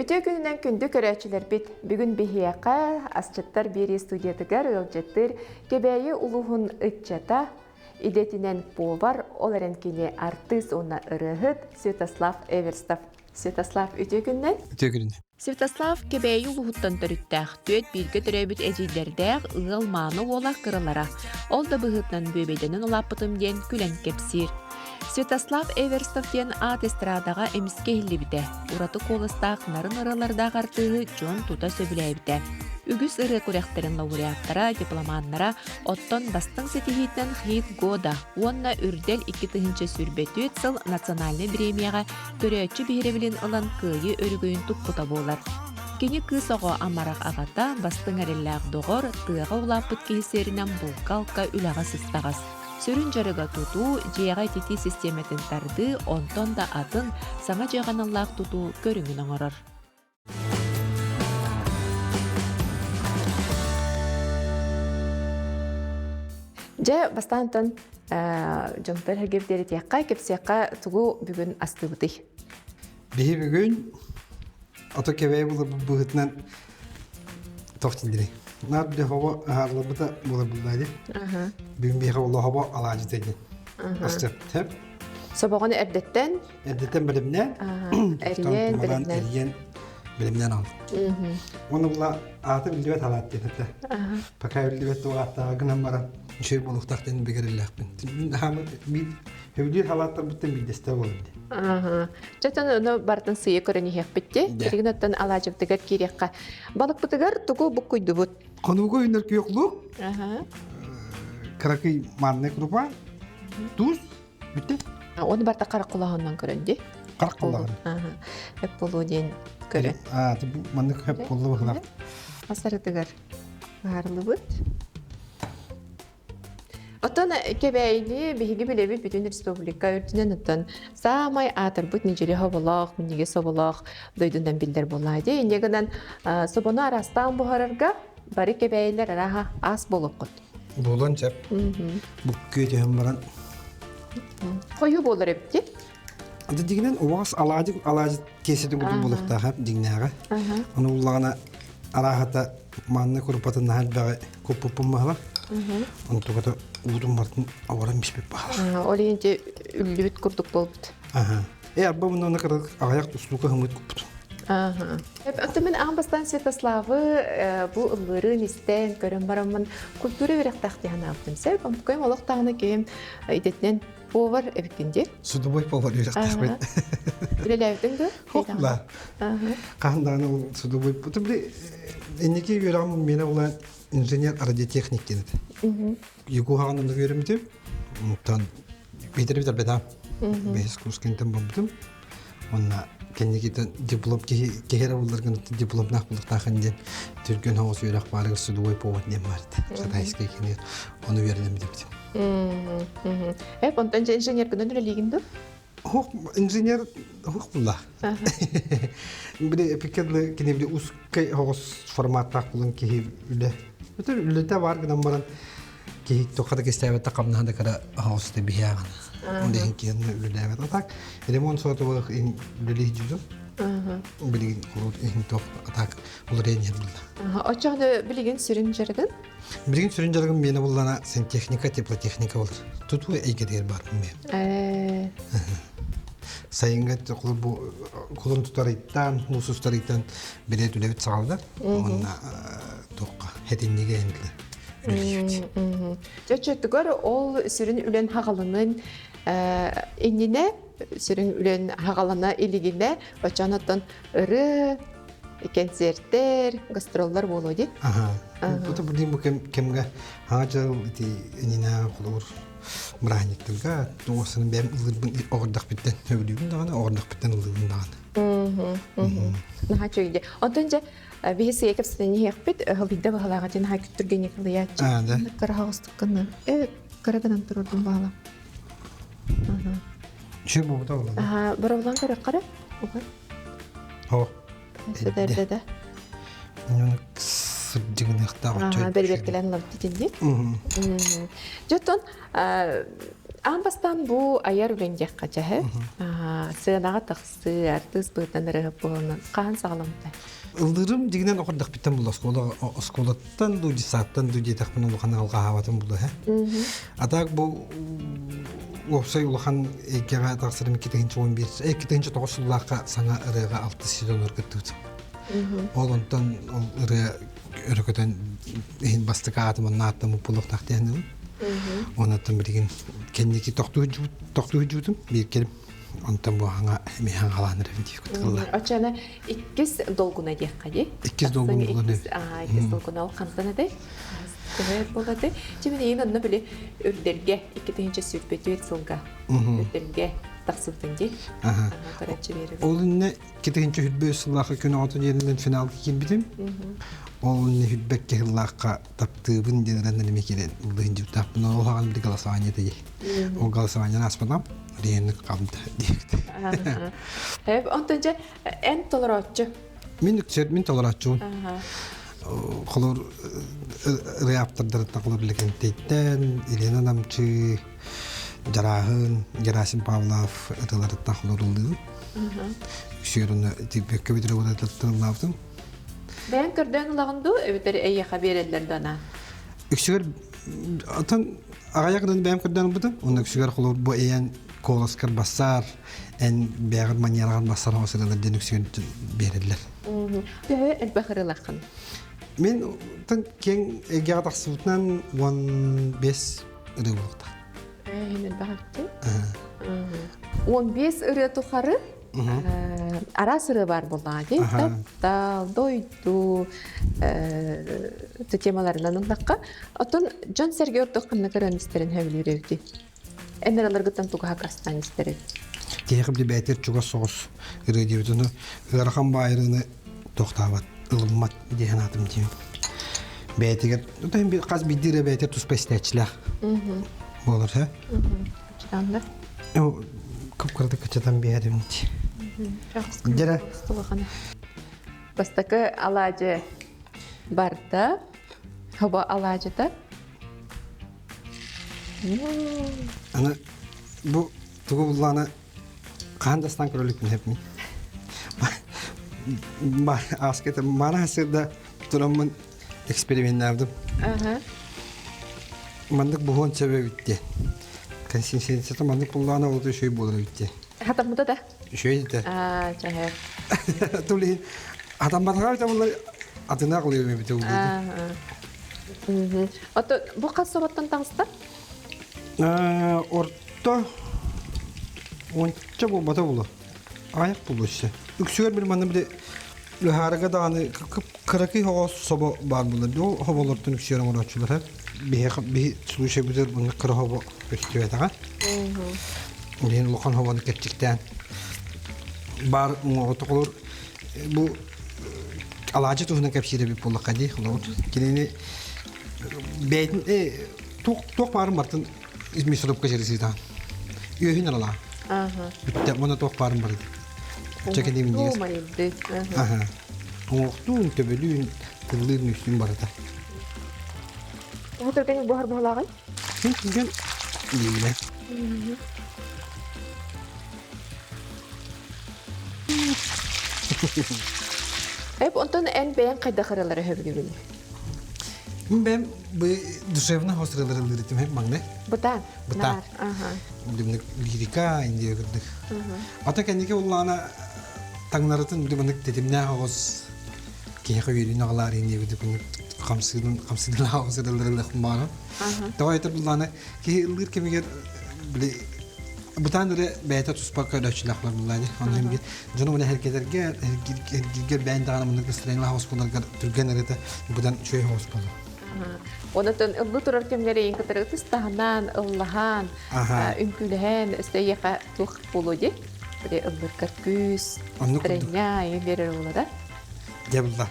Үтүө күнүнэн күндү көрөөччүлэрбит! Бүгүн биһиэхэ асчыттар биэрии студиятыгар ыалдьыттыыр Кэбээйи улууһун ыччата, идэтинэн повар, ол эрэн кини артыыс уонна ырыаһыт Святослав Эверстов. Святослав, үтүө күнүнэн! Үтүө күнүнэн! Святослав Кэбээйи улууһуттан төрүттээх, түөрт бииргэ төрөөбүт эдьиийдэрдээх ыал мааны уола кыралара. Ол да быһыытынан бүөбэйдэнэн улааппытым диэн күлэн кэпсиир. Святослав Эверстов диэн аат эстрадаҕа эмискэ иһиллибитэ. Ураты куоластаах нарын ырыалардаах артыыһы дьон тута сөбүлээбитэ. Үгүс ырыа күрэхтэрин лауреаттара, дипломаннара, оттон бастыҥ ситиһиитинэн «Хит года» уонна «Үрдэл 2024 сыл» национальнай бириэмийэҕэ көрөөччү биһирэбилин ылан кыайыы өрөгөйүн туппута буолар. Кини кыыс оҕо амарах аҕата, бастыҥ эрэллээх доҕор, тыаҕа улааппыт киһи сиэринэн булка-алка үлэҕэ сыстаҕас. Сүрүн дьарыга тутуу, дьиэҕэ ититии систиэмэтин тардыы, онтон да атын саҥа дьиэҕэ аналлаах тутуу көрүҥүн оҥорор. Дьэ, бастаантан дьонтон эргирдэритиэххэ, кэпсиэххэ тугу бүгүн астыыбытый? Биһи бүгүн ото кэбэйи быһытынан тох тиндири. Нар бile хобо аһарлабыта була буллади. Бүгүн биһи оло хобо алаажыта диэн. Астып теп. Собоҕун эрдэттэн Эрдэттэн бэлэмнээн, эрийэн бэлэмнээн. Эрийэн бэлэмнээн ал. Уонна була аата биллибэт халаат диэн этэ. Пока биллибэт туох гынан баран үчүгэй буолуохтаах диэн бигэриллээхпин. Мин хаамы биир сөбүлүүр халааттарбыттан биирдэстэ буолар дии. Чэтэн ону барытын сыыйа көрөн иһиэхпит дии. Билигин оттон алаадьыбытыгар киириэххэ. Балыкпытыгар тугу буккуйдубут? Хонууга үүнэр күөх лук, кыракый манный крупа, туус, Бүтте. Оны барта харах кулаһынан көрөн ди. Харах кулаһын. Хөп болуу диэн көрөн. Аа, бу маннык хөп боллу быһылар. Асарытыгар баарылыбыт. Оттон Кэбээйини биһиги билэбит бүтүн республика үрдүнэн оттон саамай аатырбыт ньидьили соболоох, минньигэ соболоох дойдунан биллэр буоллаа дии. Инньэ гынан собону араастаан буһарарга бары кэбээйилэр арааһа аас буолуоххут. Буолуон сөп. Бу күөтүһэн баран. Хойуу буолар эбит дии. Аты дигинен уоҕас алаадьы алаадьы тиэсэтин курдук буолуохтаах дьиҥнээҕэ. Ону уллаҕына арааһата манна курупатын наһаа элбэҕи куппуппун баһыла. Онтуката уутун бартын оборон биспит баһыла. Ол иһин үллүбүт курдук буолбут. Аха. Э арба мунна кырык аҕыйах устуука хымыт куппут. Ааха. Оттон мин аан бастаан Святославы бу ыллыырын истэн, көрөн бараммын культура үөрэхтээх дии санаабытым. Сөп, онтукайым олох даҕаны киһим идэтинэн повар эбиккин дии. Судубой повар үөрэхтээхпин. Үлэлээбитиҥ дуо? Хопла. Хаһан даҕаны ол судубой. Бу инники үөрэҕим миэнэ була инженер радиотехник диэн этэ. Егоһаҕын онно үөрэммитим. Онтон биитэр бүтэрбэтэ. Бэһис курс кэнниттэн барбытым. Уонна кэнникитэн диплом киһи киһи эрэ булларгын дипломнаах булуохтаахын диэн түргэн соҕус үөрэх баарыгар судовой повод диэн баар этэ. Катайскай кини ону үөрэнэн бүтэрбитим. Эп онтон дьэ инженергынан үлэлиигин дуу? Хух инженер хух булла. Били эпикедлы кини били узкай оҕус форматтаах булан киһи үлэ. Бүтүн үлэтэ бар гынан баран киһи тоққа да кистээбэтэ хамнаһа да кыра оҕуста биһиэҕин. Ол иһин киһи үлэлээбэт. А так ремонт сотовых үлэлии дьүдүм. Билигин курут иһин тох а так уларыйан иһэр булла. Оччоҕуна билигин сүрүн дьарыгын? Билигин сүрүн дьарыгым миэнэ буллана сантехника, теплотехника болар. Тутуу эйгэтигэр барбын мен. Сайынга бу кулун тутарыйтан, муус устарыйтан билет үлэбит саҕаланар. Уонна туохха хэтиннигэ энтле үлэлиибит. Чөчөтүгэр ол сүрүн үлэн хаҕаланын иннинэ сүрүн үлэн хаҕалана илигинэ оччоонуттан ырыа кэнсиэртэр, гастроллар буолуо дии. Аха. Бу бу бу кэмгэ хаҥа дьыл ити иннинэ холобур бырааһынньыктарга туосын бэйэм ыллыырбын оҕордохпуттан сөбүлүүбүн даҕаны оҕордохпуттан ыллыыбын даҕаны. Наһаа үчүгэй. Онтон дьэ биһи сыйа кэпсэтэн иһиэхпит ылыйда баһылааҕа дьин наһаа күттүргэник ылыйааччы. Кыра хаҕыстык гынан э кыра гынан турурдум баала. Үчүгэй буолбута буолла. Аха, боробулан көрөххөрө. Угар. О. Сүдэрдэ да. Мунук сырдьыгыныахтаах Бэрбэркэлэн лабыт дии. Дьоттон. Аан бастаан бу айар үлэҥ диэххэ дьэһэ. Сыанаҕа тахсыы, артыыс быһыытынан ырыаһыт буолан хаһан саҕаламмытай? Ыллыырым дьиҥинэн оҕордохпиттан була оскуола оскуолаттан дуу детсадтан дуу диэтэхпин улахан алҕаһаабатым була һэ. А так бу уопсай улахан эйгэҕэ тахсарым 2011 2009 сыллаахха саҥа ырыаҕа алтыс сезонугар кыттыбытым. Ол онтон ол ырыа өрөкөтөн иһин бастакы аатым онно ааттаммыт буолуохтаах диэн Онуттан билигин кэнники тохтуу сылдьыбытым биир кэлим. Онтон бу хаҥа эмиэ хаҥалаан эрэбин дии кытылла. Оччоно иккис долгуна диэххэ дии. Иккис долгун булан Иккис долгуна ол хантан этэй? Төһө буолаты? Чимин иин онно били үрдэргэ 2024 сылга үрдэргэ тахсыбытын дии. Көрөччү биэребит. Ол инне 2025 сыллаахха күн оҕото диэнинэн финалга киирбитим. Ол инне хүрбэккэ сыллаахха таптыыбын диэн эрэн эмиэ киирэн ыллыһын дьыбтаахпын ол хаҕан били голосование дии. Ол голосованиены ааспатам диэнник хамта диэбит. Онтон дьэ эн толорооччу. Мин үксэр мин толорооччубун. Холор ырыа ааптардарыттан холор Лэгэнтэйтэн, Елена Намчы, Дьарааһын, Герасим Павлов ырыаларыттан холор ыллыыбын. Үксүгэр онно тиббэккэ бүтэрэ ыллаабытым. Бэйэҥ көрдөөн ылаҕын дуу, эбэтэр эйиэхэ биэрэллэр дуу анаа? Үксүгэр атын аҕыйах гынан бэйэм көрдөөн ылбытым. Онно үксүгэр холобур бу эйэн куоласкар бассаар, эн бэйэҕэр маньяраҕар бассаар оҥо сыралар диэн үксүгэр биэрэллэр. Төһө элбэх ырыалааххын? Мин тын киэҥ эйгэҕэ тахсыбытынан 15 ырыа буолуохтаах. Эн элбэх эбиттин. 15 ырыа тухары араас ырыа баар буоллаҕа дии. Таптал, дойду темаларынан ыллахха. Оттон дьон-сэргэ ордук ханна көрөн истэрин сөбүлүүр эбитий? Эн ыраларгыттан тугу хакастаан истэрин? Киһиэхэ били бэйэтигэр чугас соҕус ырыа диэбит ону ыарахан баайырыыны тохтообот, ылыммат дии санаатым диим. Бэйэтигэр хас биирдии ырыа бэйэтигэр туспа истээччилээх буолар, һэ? Кычытаннар. Кып-кыратык кычытан биэрим. Дьэрэ. Бастакы алаадьы барда. Хобо алаадьыта. Аны бу тугу буллааны хаһан дастан көрөлүкпүн хэпмин. Ааскета мана хасырда тураммын эксперименнаабытым. Маннык буһуон сөбө эбит диэн. Консистенцията маннык буллаҕына ол үчүгэй буолар эбит диэн. Хатаммыта да? Үчүгэй да. Аа, чаһы. Тулин хатамматаҕа эбитэ буоллар атына кылыйым эбитэ буолуо. Ото бу хас соботтон таҕыста? Орто уонча буолбата буолуо. Аҕыйах буолуо өссө. Үксүгэр били манна били Ыһаарыга даҕаны кыракый оҕо собо баар буолар. Ол хоболортон үксүөр оҥорооччулар биһиэхэ биһи случайбытыгар маннык кыра хобо көстүбэтэҕэ. Билигин улахан хобону кэрчиктээн баар уҥуоҕу тоҕолор бу алаадьы туһунан кэпсиир эбит буоллахха дии холобур кинини бэйэтин туох туох баарын барытын мясорубка сирисиитаан үөһүн аралаан Бүттэ уонна туох баарын барыт. Чэкини минньигэс. Аха. Уҥуохтуун, төбөлүүн, тыллыын, үстүүн барыта. Бу түргэн буһар буһалааҕый? Күн түргэн иилэ. Эп онтон эн бэйэҥ хайдах ырыалары сөбүлүүгүнүй? Мин бэйэм бу душевно хос ырыалары ыллыыр этим маҥнай. Бытаан. Бытаан. Билимник лирика индия кырдык. Ата кэнники уллаана таҥнарытын билимник тэтимнээх оҕус киһиэхэ үөрүүнү аҕалаар индия кырдык хамсыырын хамсыырын оҕус ырылларыллах баара. Тоҕо этэр буллаана киһи ыллыыр кэмигэр били бытаан эрэ бэйэтэ туспа көрөөччүлээх буллаани. Онон эмиэ дьону муна эргитэргэ эргиргэр бэйэн даҕаны муннук настроениелаах оҕус буоларгар түргэн эрэтэ быдан үчүгэй оҕус буолар. Онон ыллыы турар кэмнэри кытары ытыс таһынан, ыллаһан, үҥкүүлэһэн, өссө эйиэхэ туох буолуо дии? Били ыллыргар күүс, тренья, айы биэрэр буолара. Дьэ булла.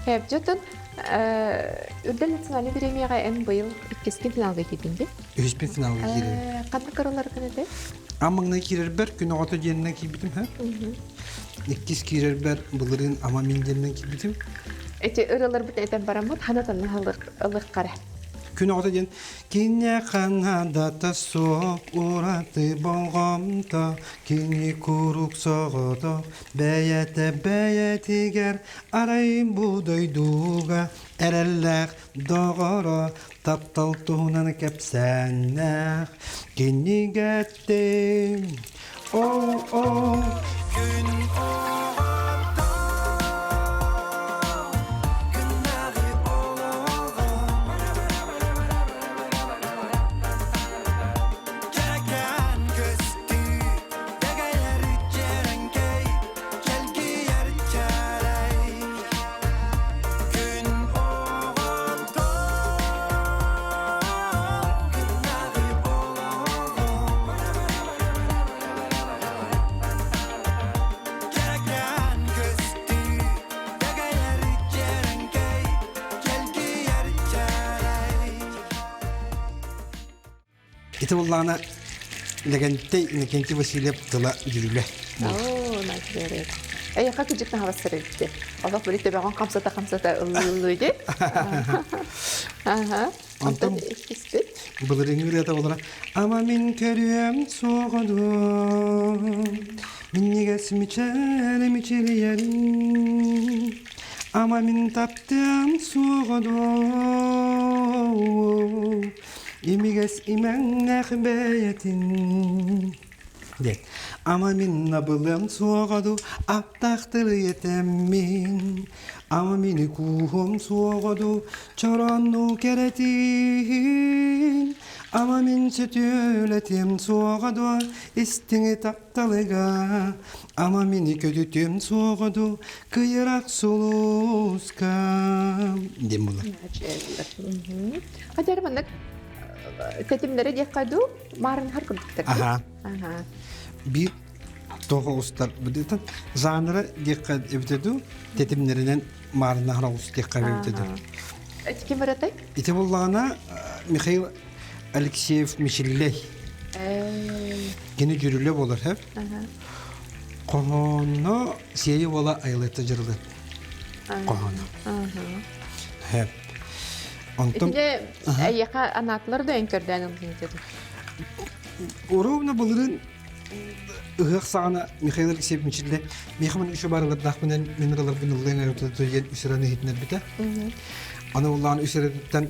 Хэп, дьотун Үрдэл национальный премияҕа эн быйыл иккискин финалга киирдиҥ дии? Үһүспүн финалга киирдим. Ханна кыраларгын этэй? Аан маҥнай киирэрбэр күн оҕото диэнинэн киирбитим һэ. Иккис киирэрбэр былырыын ама мин диэнинэн киирбитим. Эти ырыаларбыт этэн бараммыт ханатанна ылыххара. Күн оҕото диэн киниэхэ наадата суох ураты болҕомто кини куруук соҕотох бэйэтэ бэйэтигэр арай бу дойдуга эрэллээх доҕоро таптал туһунан кэпсээннээх кинигэтин Оо, күн оҕото күннээҕи олоҕо Кэрэкээн көстүү дэгэйэр дьэрэҥкэй чэлгийэр чээлэй Күн оҕото күннээҕи олоҕо Кэрэкээн көстүү дэгэйэр дьэрэҥкэй чэлгийэр чээлэй Ити буллаҕына Лэгэнтэй Иннокентий Васильев тыла дьүрүлэ. Оо, наадырык. Эйиэхэ кыдьык таһабастар эбитти. Олох били төбөҕүн хамсата-хамсата ыллыы ди. Аха. Онтон Онтон иккиспит. былырыыҥҥы ырыата буолара Ама мин көрүөм суоҕа минньигэс мичээр мичилийэрин Ама мин таптыам суоҕа Имигэс имэҥнээх бэйэтин диэн Ама мин абылыам суоҕа дуу аптаахтары этэммин Ама мини кууһуом суоҕа дуу чорооннуу кэрэтиин Ама мин сөтүөлэтиэм суоҕа дуо истиҥи тапталыга Ама мини көтүтүөм суоҕа дуу кыйырах сулуска диэн буолар. Хотя маннык тэтимнэри диэххэ дуу маарынһар курдуктар. Аха. Аха. Биир тоҕо устар быдытан жанра диэххэ эбитэ дуу тэтимнэринэн маарыннаһар оҕус диэххэ эбитэ дуу. Эти ким ыратай? Ити буллаҕына Михаил Алексеев Мичиллей. Кини дьүрүлэ буолар хэп. Хоһооно сиэйи буола айылыта дьырылыт. Хоһооно. Хэп. Онтон Итинде эйиэхэ анаатылар да эн көрдөөн ылдын дедим. Уруубна былырын ыһыах саҕана Михаил Алексеев Мичилле миэхэ мин үчү барылардаахпынан мин ыраларбын ыллыан эрэ үс ыраны иһитинэрбитэ. Аны улаан үс ырытыттан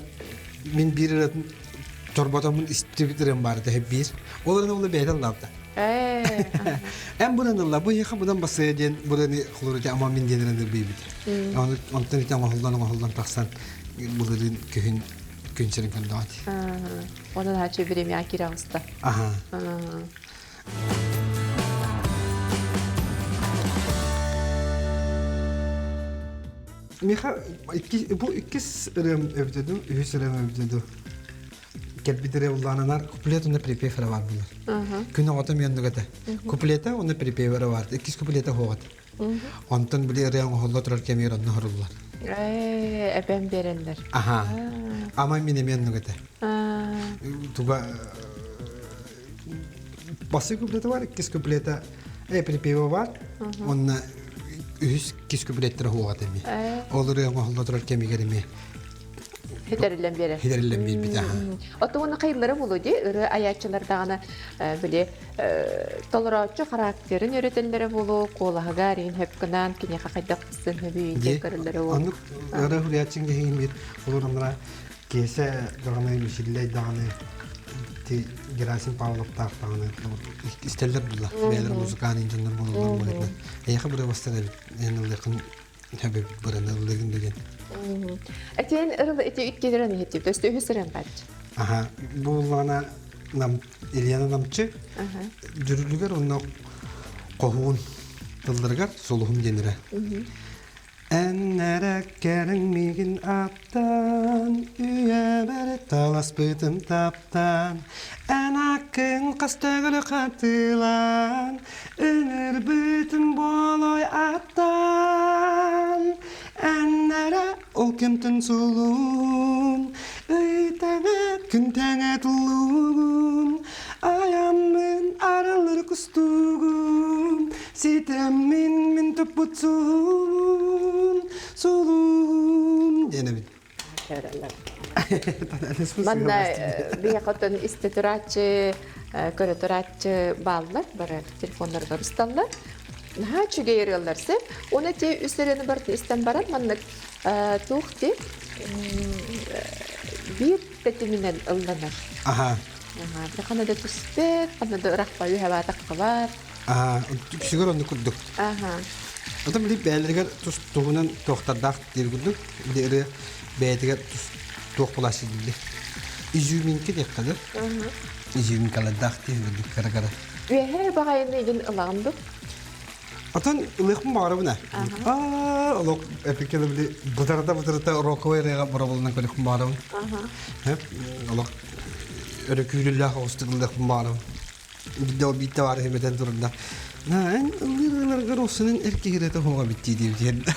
мин биир ыратын чорботоммун истибит ырыам баар этэ биир. Ол ыраны ула бэйэтэ ыллаабыта. Эн бунан ылла, бу эйиэхэ бунан басыа диэн бураны холорута ама мин диэн ыраны бийбит. Онтон ити оҥоһуллан оҥоһуллан тахсан былырыын күһүн күн сирин көрдөҕөт. Онон ачы биремя кире аҕыста. Аха. Миха бу иккис ырыам эбитэ дуу, үһүс ырыам эбитэ дуу. Кэлбит ырыа улаананар куплет уонна припев эрэ баар буолар. Күн оҕото миэннук этэ. Куплета уонна припев эрэ баар. Иккис куплета суох этэ. Онтон били ырыа оҥоһулла турар кэмигэр онно хоруллар. Ээ, эбэм биэрэллэр. Аха. Ама мин эмиэ оннук этэ. Туга Бастакы куплета бар, иккис куплета припева бар. Онно үһүс иккис куплеттара хуоҕат эми. Ол ырыа оҥоһулла турар кэмигэр эми Хитэриллэн биэрэр. Хитэриллэн биэрбит аха. Оттон уонна хайыллара буолуо дии, ырыа айааччылар даҕаны били толорооччу характерын өрөтөллөрө буолуо, куолаһыгар иһин хөп гынан киниэхэ хайдах сыһыһыы диэн көрөллөрө буолуо. Оннук ырыа хуруйааччыҥ киһиҥ биир олороннора Киэсэ даҕаны, Мичиллэй даҕаны, ити Герасим Павловтаах даҕаны истэллэр буолла. Бэйэлэр музыкальный дьоннор буолаллар быһыытынан. Эйиэхэ быры бастар эбит, эн ыллыаххын эбит быраны ыллыгын да диэн. Этиэн ырыл ити иккилерин иһиттибит. Өстө үһүс ырыан бааччы. Аха, бу буллаҕына нам Ильяна Намчы дьүрүлүгэр онно хоһуун тылларыгар сулуһум диэнирэ. Эн эрэ кэриҥ миигин аптан, үйэбэр таласпытым таптаан, эн аккын хас төгүл хатылаан, ынырбытым буолуой аттан. Эн эрэ ол кэмтэн сулуун, ый тэҥэ, күн тэҥэ тулугун, айаммын арылыр кустугун, Ситэммин мин туппут суһуун, сулуун диэн эбит. Манна биһиэхэ истэ турааччы, көрө турааччы бааллар, бары телефоннарыгар усталлар. Наһаа үчүгэй ырыалар сөп. Уонна те үс ырыаны барытын истэн баран маннык туох ти биир тэтиминэн ылланар. Аха. Хана да түспэт, хана да ырахпа үһэ баатахха Аха, үксүгэр оннук курдук. Аха. Оттон били бэйэлэригэр тус туһунан туохтардаах диир курдук. Били ырыа бэйэтигэр тус туох булааччы дииллэр. Изюминка диэххэ Изюминкалардаах диир курдук кыра-кыра. Үөһээ баҕайыны игин ылаҕын дук? Отон ылыахпын баҕарабын ээ. Аа, олох эпикеле били бытарыта-бытарыта роковай ырыаҕа боробулунан көрүөхпүн баҕарабын. Олох өрөкүүрүллээх оҕустук ылыахпын баҕарабын. Биирдэ биир табаарыһым этэн турда. Эн ыллыыр ырыаларгар осунун эр киһи ырыата хоҕо биттии диэбит.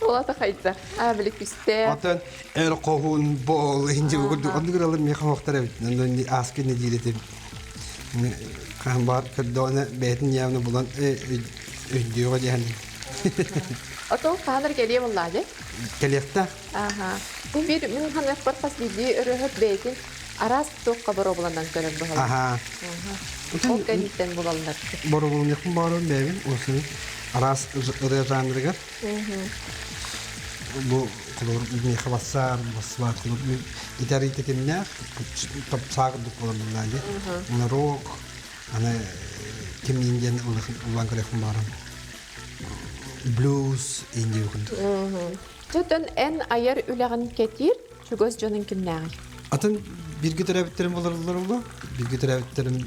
Олата хайда? Аа, били күстээх. Отон эр хоһуун бол инжи курдук оннук ырыалар миэхэ хоһохтор эбит. Онон ааскы нэдиэлэтим хаһан баар көрдөҕүнэ бэйэтин явно булан өйдүөҕэ диэн. Отол хаһан кэлиэ буоллаа дии? Кэлиэхтээх. Аха. Бу биир мин ханыахпар хас биирдии ырыаһыт бэйэтин араас туохха боруобуланан көрөр быһалар. Аха. Ол кэнниттэн булаллар. Боруобуланыахпын баҕарабын бэйэбин осунун араас ырыа жанрыгар. Бу холобур миэхэ бассаар, бассыбаат холобур итэр тэтимнээх топсаа курдук буолар буоллаа дии. Рок, аны кимниин диэн улаан көрүөхпүн баҕарабын. Блюз, инди курдук. Чөтөн эн айар үлэҕин кэтиир чугас дьонуҥ кимнээҕий? Атын бииргэ төрөөбүттэрим болороллор улу. Бииргэ төрөөбүттэрим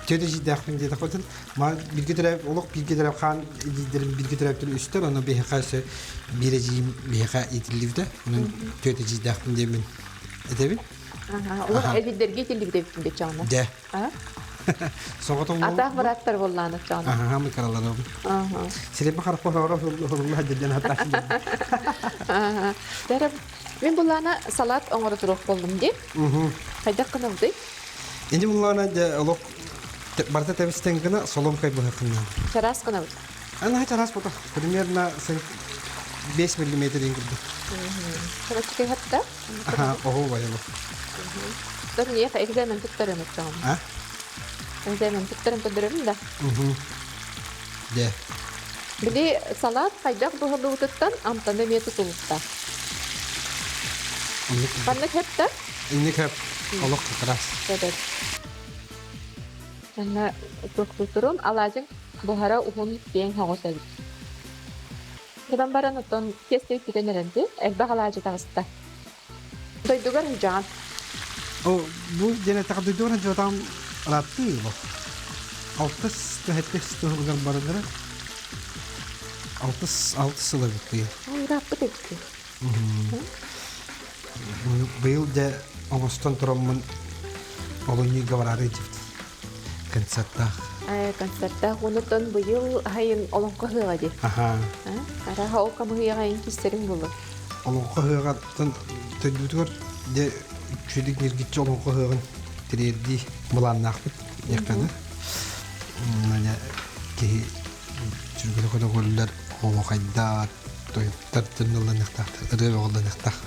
төдө жиидээхпин диэтэхпитин бииргэ төрөөбүт олох бииргэ төрөөбүт хаан эдьиийдэрим бииргэ төрөөбүттэрим үстэр онно биһиэхэ өссө биир эдьиийим биһиэхэ иитиллибитэ онон түөрт эдьиийдээхпин диэммин этэбин. Олох эдьиийдэргэ иитиллибит эбиккин деччэҕинэ. Дэ. Соҕотоҕун Атаах бырааттар буоллаан оччоҕуна. Аха, мыкараларым. Сирэйбин харахпар хорула дьэн хаттаах. Дәрэ мин буллаана салат оҥоро туруох буоллум дии. Хайдах гынабытый? Инди буллаана дьэ олох барыта тэбистэн гына соломкай быһахынна. Чараас гынабыт. Ана чараас бута. Примерно 5 миллиметр курдук. Чарачыкай хатта? Аха, оһу байылы. Тор миэхэ экзамен туттарым оччоҕум. А? Экзамен туттарым көрдөрөбүн да. Дэ. Били салат хайдах быһыллыбытыттан амтана эмиэ тутулуктаах. Ханна хэп да? Инник хэп. Олох как раз. Хэп. Манна туохтуурум алаадьын буһара уһун киэҥ хоҕус эбит. Кэлэн баран оттон тиэстэ бүтэн эрэнди, элбэх алаадьы таҕыста. Дойдугар сылдьаҕын. О, бу диэн эттэххэ дойдугар сылдьыбатаҕым ырааттыы олох. Алтыс сэттис сылыгар барыллара. Алтыс алтыс сыл эбит быйыл. Ырааппыт эбит. Быйыл дьэ оҥостон тураммын олунньуга бараары дьибит. Концерттаах. Концерттаах онуттан быйыл айын олоҥхо ыһыаҕа дии. Аха. Араха ол хамыһыйаҕа эн кистэриҥ буолуо. Олоҥхо ыһыаҕыттан төрдүбүтүгэр дьэ үчүгэй ньиргиччи олоҥхо ыһыаҕын тириэрдии былааннаахпыт диэххэ киһи сүргүнү көтөҕүллэр оһуохайдар, тойуктар төннөллөнүөхтаахтар, ырыа бөҕөллөнүөхтаах.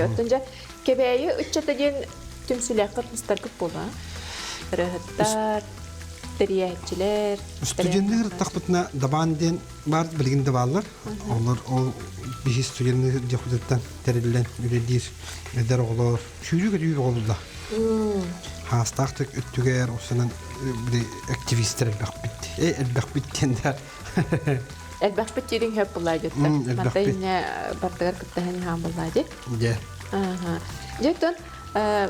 Оттон дьэ Кэбээйи ыччата диэн түмсүүлээххит мустаргыт буолуо ырыаһыттар, тэрийээччилэр. Студеннар ырыттахпытына Дабаан диэн баар билигин да бааллар. Олор ол биһи студеннар дьахутуттан тэриллэн үлэлиир эдэр оҕолор сүүрүү-көтүү оҕолулла. Хаастаахтык өттүгэр осунан били активистер элбэхпит. Элбэхпит диэн да Элбэхпит дириҥ хөп буллаа дьуттар. Манта инне бардыгар кыттаһын хаан буллаа ди. Дьэ. Дьэ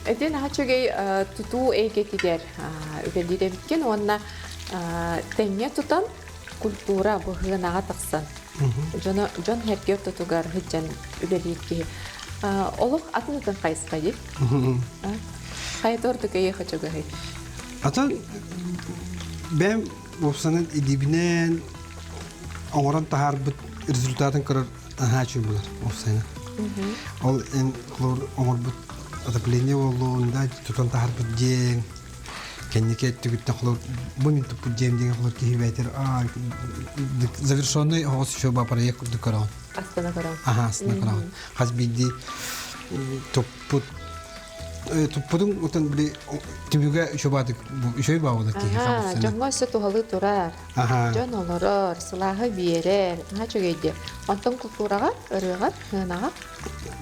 Этин аха үчүгэй тутуу эйгэтигэр үлэлиир эбиккин уонна тэҥҥэ тутан культура быһыынаҕа тахсан дьоно дьон сэргэ ортотугар сылдьан үлэлиир киһи олох атын атын хайысха дии хайа ордук эйиэхэ чугаһый Атын бэйэм уопсанан илиибинэн оҥорон таһаарбыт результатын көрөр наһаа үчүгэй буолар уопсайынан. Ол эн оҥорбут отопление буоллун да тутан таһаарбыт дьиэҥ. Кэнники өттүгүттэн холор бу мин туппут дьиэм диэн холор киһи бэйтэр аа завершенный оҕус еще ба проект курдук көрөҕүн. Астына көрөҕүн. Аха, астына көрөҕүн. Хас биирдии туппут туппутун утан били түбүгэ үчүгэй үчүгэй баабыла киһи Аха, дьоҥҥо өссө туһалыы турар. Аха. Дьон олорор, сылааһы биэрэр, наһаа үчүгэй дии. Онтон култуураҕа, ырыаҕа, сыанаҕа?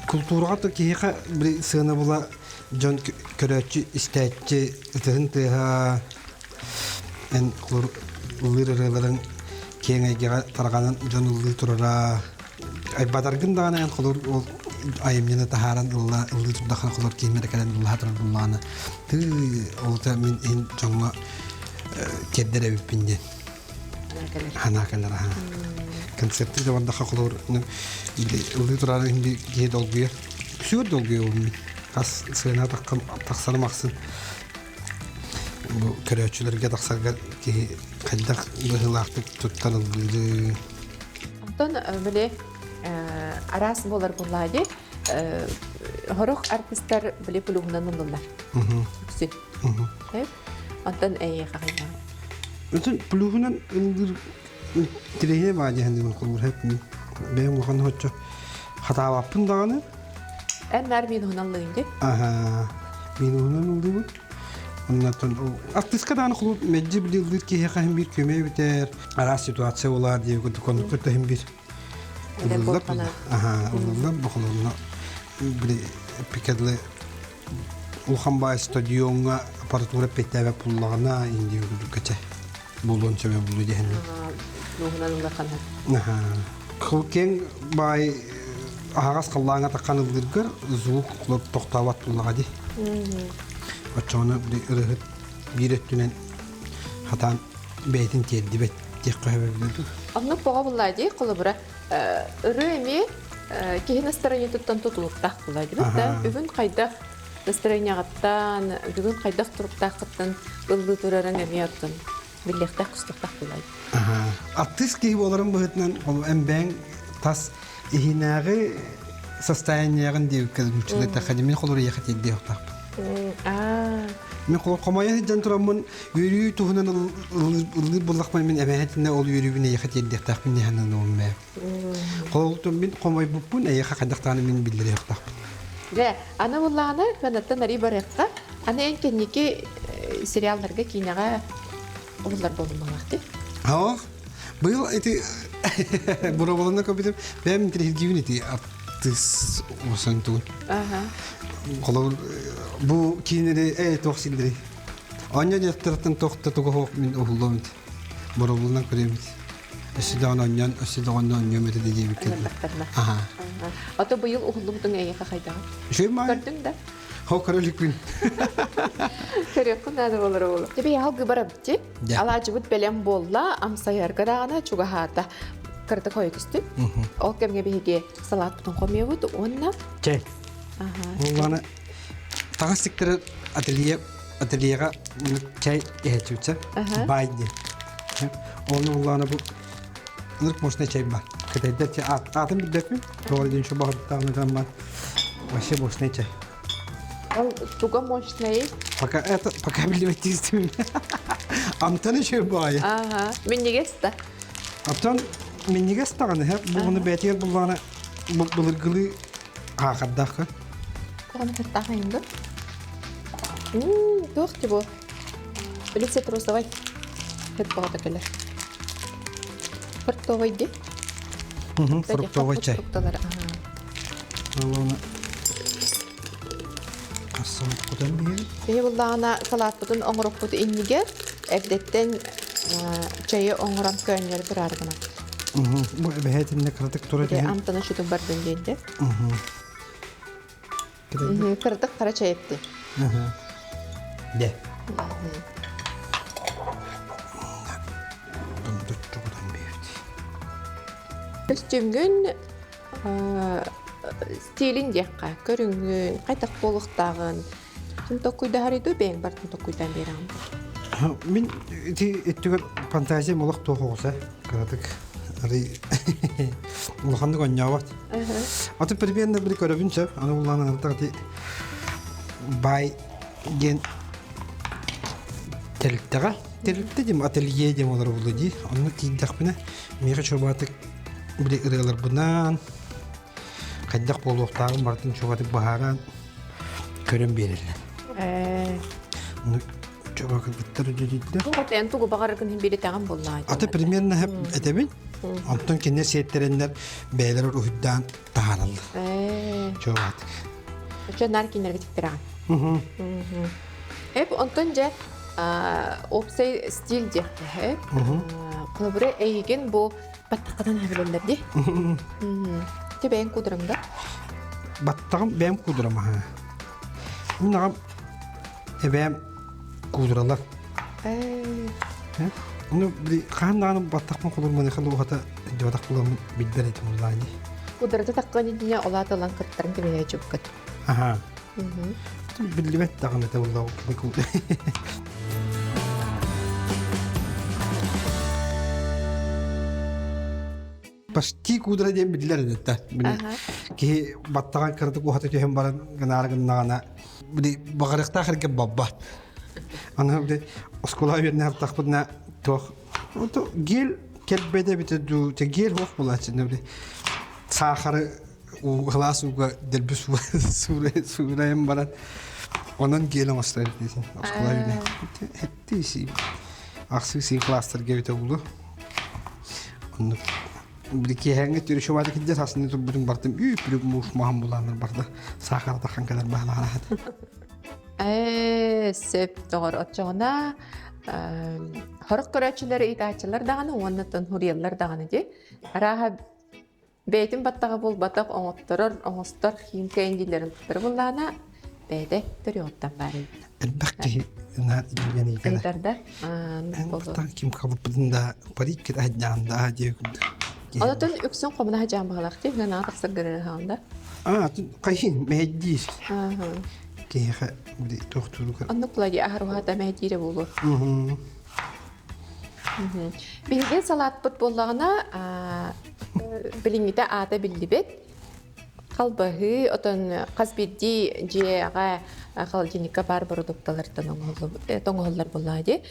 Култуураҕа то киһиэхэ били сыанабыла дьон көрөөччү, истээччи ытыһын тыаһа эн ыллыыр ырыаларыҥ киэҥ эйгэҕэ тарҕанан дьон ыллыы турара айбатаргын даҕаны эн холур ол айымньыны таһааран ылла ыллыы турдаххына холур киһиммэр кэлэн ыллаһа турар буллаҕына тыы ол та мин иһин дьоҥҥо тиэрдэр эбиппин диэн Ханаа кэлэр аха. Концертты да бардаха холобур ыллыы турар иһин киһи долгуйар. Сүр долгуйабын мин. Хас сыана тахсарым ахсын бу көрөөччүлэргэ тахсарга киһи хайдах быһыылаахтык туттан ыллыыры. Онтон били араас буолар буоллаа дии. Хорох артистар били плюһунан ыллылар. Үксүн. Онтон эйиэхэ хайдаҕый? Өтөн плюһунан ыллыыр тирэһиэ баа диэхин холбур хэп бэйэм улахан хоччо хатаабаппын даҕаны. Эн наар минуһунан ыллыгын дии? Аха, минуһунан ыллыыбын. Оннотон артыска даҕаны холбур мэлдьи били ыллыыр киһиэхэ иһин биир көмө эбитэр араас ситуация болаар диye курдук оннук иһин биир ылыллар аха ылыллар бохолонно били пикадлы Улахан баай стадиоҥҥа аппаратура эппиэттээбэт буоллаҕына индия курдукка чэ буолуон сөбө буолуо диэһинним. Нуһунан улахана. Киэҥ баай аһаҕас халлааҥҥа таххан ыллыыргар звук тохтообот буоллаҕа дии. Оччоҕуна ырыһыт биир өттүнэн хатаан бэйэтин тиэрдибэт диэххэ сөбө дуу. Оннук боҕо буллаа дии холобура ырыа эмиэ киһи настроениетыттан тутулуктаах буолар дибит да бүгүн хайдах настроениеҕыттан бүгүн хайдах туруктааххыттан ыллыы турарыҥ эмиэ оттон биллиэхтээх кустуктаах буолар. Артыыс киһи буоларын быһыытынан ол эмбэҥ тас иһинээҕи состояниеҕын диэбиккэ муччулайтахха мин холур ийэхэ тиэрдиэ охтаахпын. Мин хомойо сылдьан тураммын үөрүү туһунан ыллыыр буоллахпына мин эбэһэтинэ ол үөрүүбүн эйиэхэ тиэрдиэхтээхпин диэн сананым ээ. Холтун мин хомойбуппун эйиэхэ хайдах даҕаны мин биллэриэхтаахпын. Дьэ, аны буллаҕына кынаттан арый барыахха. Аны эн кэнники сериалларга киинэҕэ уһуллар буолуммалаах дии. Ох, быйыл ити бороболонно көбүтүм. Бэйэм интириһиргиибин ити артыыс уосан тугун. Аха. Холобур, бу киинэри ээ туох силлери. Онньо дьахтартан туох да туга суох мин уһуллуом ити. Боробулунан көрүөм ити. Өссө даҕаны онньон, өссө даҕаны онньуом этэ диэбиккэ дылы. Аха. Ото быйыл уһуллубутуҥ эйиэхэ хайдаҕый? Үчүгэй маай. Көрдүҥ да? Хо көрө иликпин. Көрүөххүн наада буолар уолу. Тебе яһал барабытти. Алаадьыбыт бэлэм буолла, амсайарга даҕаны чугаһаата. Кырдык хойу түстүн. Ол кэмҥэ биһиги салаатпытын хомуйабыт уонна Чэй. Улланы таҥас тиктэрэр ателье ательеҕа чай иһэччүчэ баай диэн. Оны улланы бу ынырык мощный чай бар. Кытайдар чай атын билбэппин. Тоҕо диэн şu баҕарбыттаҕына граммат вообще мощный чай. Ол туга мощный? Пока это пока билбэт истим. Амтан еще баайы. Ага. Минньигэс да. Оттон минньигэс даҕаны һэ бу ону бэйэтигэр буллаҕына былыргылыы хаахардаахха. Куһаҕаны кыттаах айымды. Туох ти бу? Били цитрусовай хет боҕото кэлэр. Фруктовый ди. Фруктовый чай. Фрукталар. Оны Ассамат кутан биһиги. Биһи буллаҕына салааппытын оҥорохпут иннигэр эрдэттэн чайы оҥорон көөнньөрө тураары гынан. Бу эбэһээтиннэ кыратык тура түһэн. Амтана шутук бардын диэнде. Кыратык хара чай эпти. Де. Көстүүмгүн стилин диэххэ, көрүҥҥүн, хайдах буолуохтааҕын ким толкуйдаһарый дуу, бэйэҥ бартын толкуйдаан биэрэҕин Мин ити өттүгэр фантазиям олох туох оҕуса кыратык арый улаханнык онньообот. Аты примерно били көрөбүн сөп, аны улаан ити баай диэн. Тэрилтэҕэ тэрилтэ диэм ателье диэм олоро буолуо дии. Онно тиийдэхпинэ миэхэ чуобаатык били ырыаларбынаан хайдах буолуохтааҕын барытын чуобатык быһааран көрөн биэрэллэр. Ээ. Чуоба кыргыттар үлэлииллэр. Бу эн тугу баҕараргын иһин биритэҕин буоллаҕа. Аты примерно этэбин. Онтон кинилэр сиэттэрэннэр бэйэлэр уруһуйдаан таһаараллар. Ээ. Чуобаатык. Оччо наар кинилэргэ тиктэрэҕин. Эп онтон дьэ уопсай стиль диэххэ Холобура эйигин бу баттаххынан билэллэр дии. Ти бэйэҥ куудураҥ да? Баттаҕым бэйэм куудурам аһа. Мин аҕам эбээм куудуралар. Ну, хаһан даҕаны баттахпын холурманыха луохата дьыбатах буламмын билбэр этим улаани. Куудурата таххан иннинэ олааталан кырттарын кэбиһэ чупкат. Аха. Биллибэт даҕаны этэ буолла Почти куудра диэн биллэр этэ. Киһи баттаҕын кыратык уһата түһэн баран гынаары гыннаҕына били баҕарыахтаах эргэ баббат. Аны били оскуола үөрэнэ сыртахпытына туох гель кэлбэтэ эбитэ дуу гель суох буолааччы били саахары кылаас ууга дэлби суурайан баран онон гель оҥостор этим оскуола үөрэнэ хэттии ахсыы сии класстарга эбитэ буолуо оннук били киэһээҥҥи түрүшүбаата килдьэ сасыны турбутун бартым үүп муус маһан булааннар барда саахар таххан кэлэр баһалаах Ээ, сөп доҕор оччоҕуна хорох көрөөччүлэр ыйытааччылар даҕаны уонна тонһуруйаллар даҕаны дии арааһа Бэйэтин баттаҕа буолбатах оҥотторор, оҥостор химкэйин дииллэрин туттара буоллаҕына, бэйэтэ төрүөҕүттэн баар эбит. Элбэх киһи наһаа илиилэн ыйытар. Ыйытар да? Эн ким хабыппытын да парик кэтэһэдьаан да диэ курдук. Онотон үксүн хомуна хадьаан баҕалаах дии, наһаа тахсар гырыһаан да. Аа, хайын мэһэйдиир. Киһиэхэ тохтууругар. Оннук була дии аһар уһаата мэһэйдиирэ буолуо. Биһиги салаатпыт буоллаҕына, билиҥҥитэ аата биллибэт. Халбаһыы, отон хас биирдии дьиэҕэ холодильникка баар бородуукталартан оҥоһуллар буоллаҕа дии.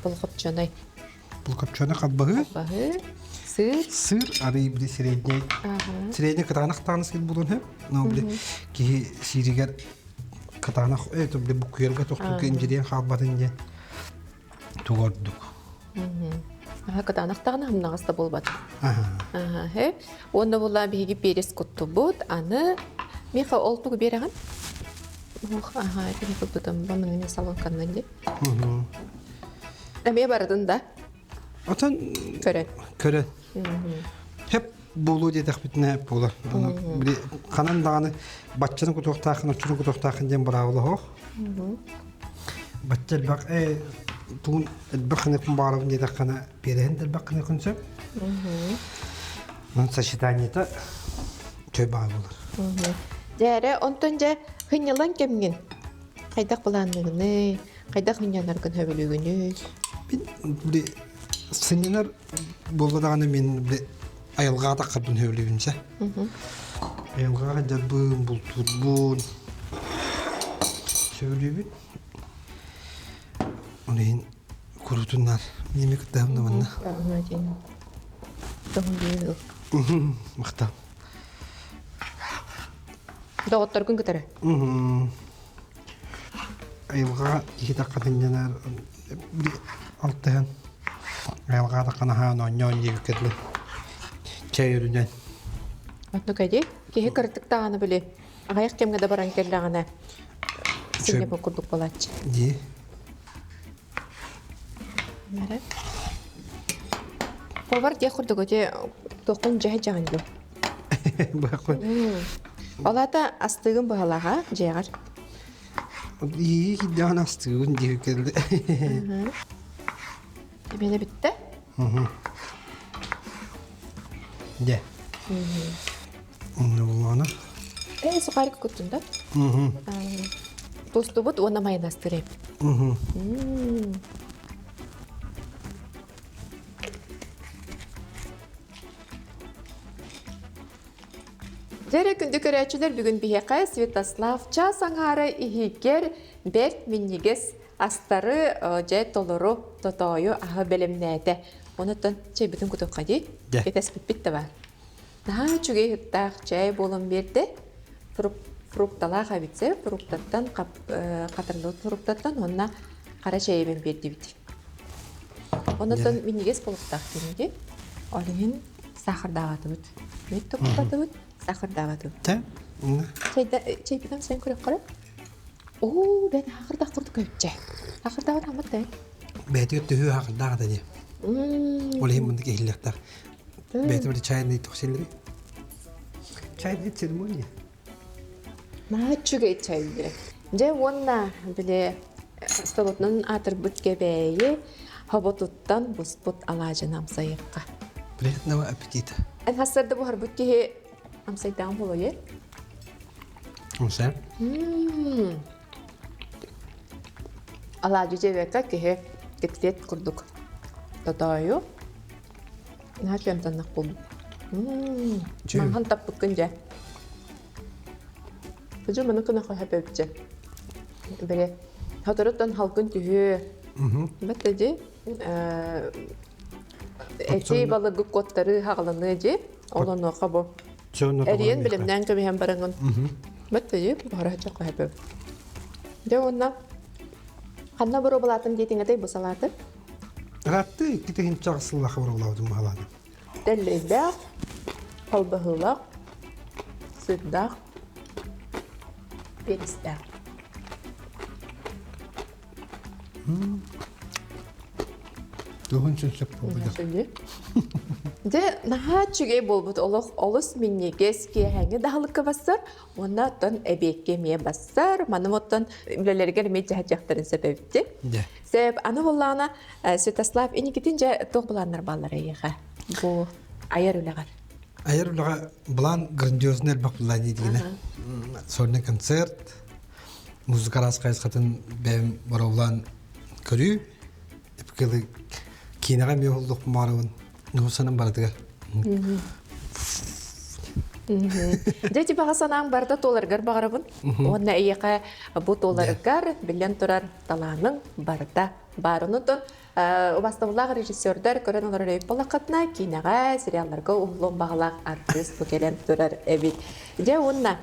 Полукопченый. Полукопченый халбаһыы. Халбаһыы, сыр. Сыр, арыы били средний. Средний кытаанах тааны сыр буолуон сөп. Но били киһи сииригэр кытаанах, били буккуйарга тохтууга инжириэн хаалбатын диэн. Тугу ордук? Кытаанах даҕаны хамнаҕас да буолбат. Аха. Уонна була биһиги перец куттубут. Аны Миха ол тугу биэрэҕин? Ох, аха, итини куппутум. Бу маны салонканнан дии. Эмиэ барытын да? Отон көрөн. Көрөн. Хеп буолуо диэтэхпитинэ буолар. Били ханан даҕаны баччаны кутуохтааххын, оччону кутуохтааххын диэн быраабыла суох. Бачча элбэх тугун элбэх ханыкпын баҕарабын диэтэххинэ, биэрэһин да элбэх ханыкын сөп. Онон сочетаниета чөй баҕа буолар. Дьээрэ, онтон дьэ хынньалаҥ кэмҥин хайдах былаанныгыный, хайдах хынньанаргын сөбүлүүгүнүй? Мин били сынньанар буолла даҕаны мин били айылҕаҕа таххарбын сөбүлүүбүн сэ. Айылҕаҕа дьарбын, бултуурбун сөбүлүүбүн. Ол иһин куруутуннар миэми кыттаһым да манна. Махтал. Доҕотторгун кытары. Айылҕаҕа киһи таххатынньанар алтыһан айылҕаҕа таххан аһаан оонньоон диэбиккэ дылы чэй өрүнэн. Оннук эдий киһи кырдык даҕаны били аҕыйах кэмҥэ да баран кэллэҕинэ синньэппит курдук буолааччы. Дии. Повар диэх курдук ити туоххун дьэһэ дьаҕын дуу? Бахпын. Ол аата астыгын быһалааҕа дьиэҕэр. Ии киддэҕин астыыбын диэбит кэллэ. Эбиэнэ бүттэ? Дьэ. Онно буллаҕына. Ээ, сухарик куттун да? Тустубут уонна майонезтыр эбит. Дьэ күндү көрөөччүлэр бүгүн биһиэхэ Святослав чаас аҥаара иһигэр бэрт минньигэс астары дьэ толору тотоойу аһы бэлэмнээтэ. Онуттан чэйбитин кутуохха дии. Кэтэспиппит да баар. Наһаа үчүгэй ыттаах чэй буолан биэрдэ. Фрукталаах эбитсэ, фруктаттан хатырыллыбыт фруктаттан уонна хара чэйибин биэрдибит. Онуттан минньигэс буолуохтаах диэн Ол иһин сахардаабатыбыт. Мүөт токуппатыбыт, сахардаабатыбыт. Чэйбитин сен көрөххөрө. Оо, бэт хахырдаах курдук өтчэ. Хахырдаабат аммат да. Бэйэтигэр төһүү хахырдаах да дии. Ол иһин мындык иһиллэхтэх. Бэйэтэ бір чайный тохсилри. Чайный церемония. Наһаа үчүгэй чайдыр. Дьэ уонна били столотунан аатырбыт кэбээйи хоботуттан буспут алаадьыны амсайыахха. Приятного аппетита. Эн хассарда буһарбыт киһи амсайдаан буолуо Амсай. Алаадьы дьэбэкэ киһи кэпсиэт курдук тотоойу. Наһаа чөмтөннөх буолбут. Маҥан таппыккын дьэ. Кыдьы маны кына хөпөпчө. Били соторуттан халкын түһүө. Бэтте дьи эти балыгы куоттары хаҕаланыы дьи. Ол онуоха бу Эриэн билимнээн көмүһэн бараҥын. Бэтте дьи баҕара хөпөп. Дьэ уонна ханна боруобалаатым диэтиҥ этэй бу салааты? Ыраатты 2000 сыллаах боруобалаабытым баһалааны. Тэллэйдээх, халбаһыылаах, сырдаах, перестээх. Туһун сөп буолбут. Дьэ, наһаа үчүгэй буолбут олох олус минньигэс киэһээҥҥи даһалыкка бассар уонна оттон эбиэккэ эмиэ бассар. Маны оттон үлэлэригэр эмиэ дьаһайдьахтарын сөп эбитти. Сөп, аны буоллаҕына Святослав инникитин дьэ туох былааннар бааллар эйиэхэ бу айар үлэҕэр? Айар үлэҕэ былаан грандиозный элбэх былаан диигинэ. Сольный концерт, музыка араас хайысхатын бэйэм боруобалаан көрүү, эпикэлы киинэҕэ эмиэ уһуллуохпун баҕарабын. Нуусанан барытыгар. Дьэ ити баҕа санааҥ барыта туоларгар баҕарабын. Уонна эйиэхэ бу туоларыгар биллэн турар талааныҥ барыта баар. Онон убастабыллаах режиссердар көрөн олорор эбит буоллаххытына, киинэҕэ, сериалларга уһуллуон баҕалаах артыыс бу кэлэн турар эбит. Дьэ уонна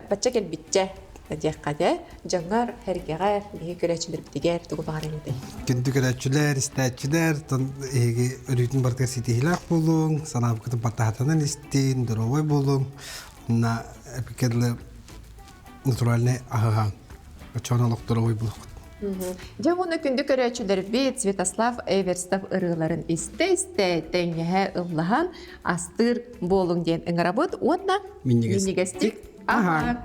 бачча кэлбиччэ диэххэ дьэ, дьоҥҥор, сэргэҕэр, биһиги көрөөччүлэрбитигэр тугу баҕарыҥ этэй? Күндү көрөөччүлэр, истээччилэр, эһиги өрүүтүн барытыгар ситиһиилээх буолуҥ, санаабыккытын баттаһатынан истин, доруобай буолуҥ, уонна эпикэдлы натуральный аһыһаҥ. Оччоҕуна олох доруобай буолуоххут. Дьэ уонна күндү көрөөччүлэрбит Святослав Эверстов ырыаларын истэ-истэ тэҥҥэһэ ыллаһан астыыр буолуҥ диэн ыҥырабыт уонна минньигэстик аһаан.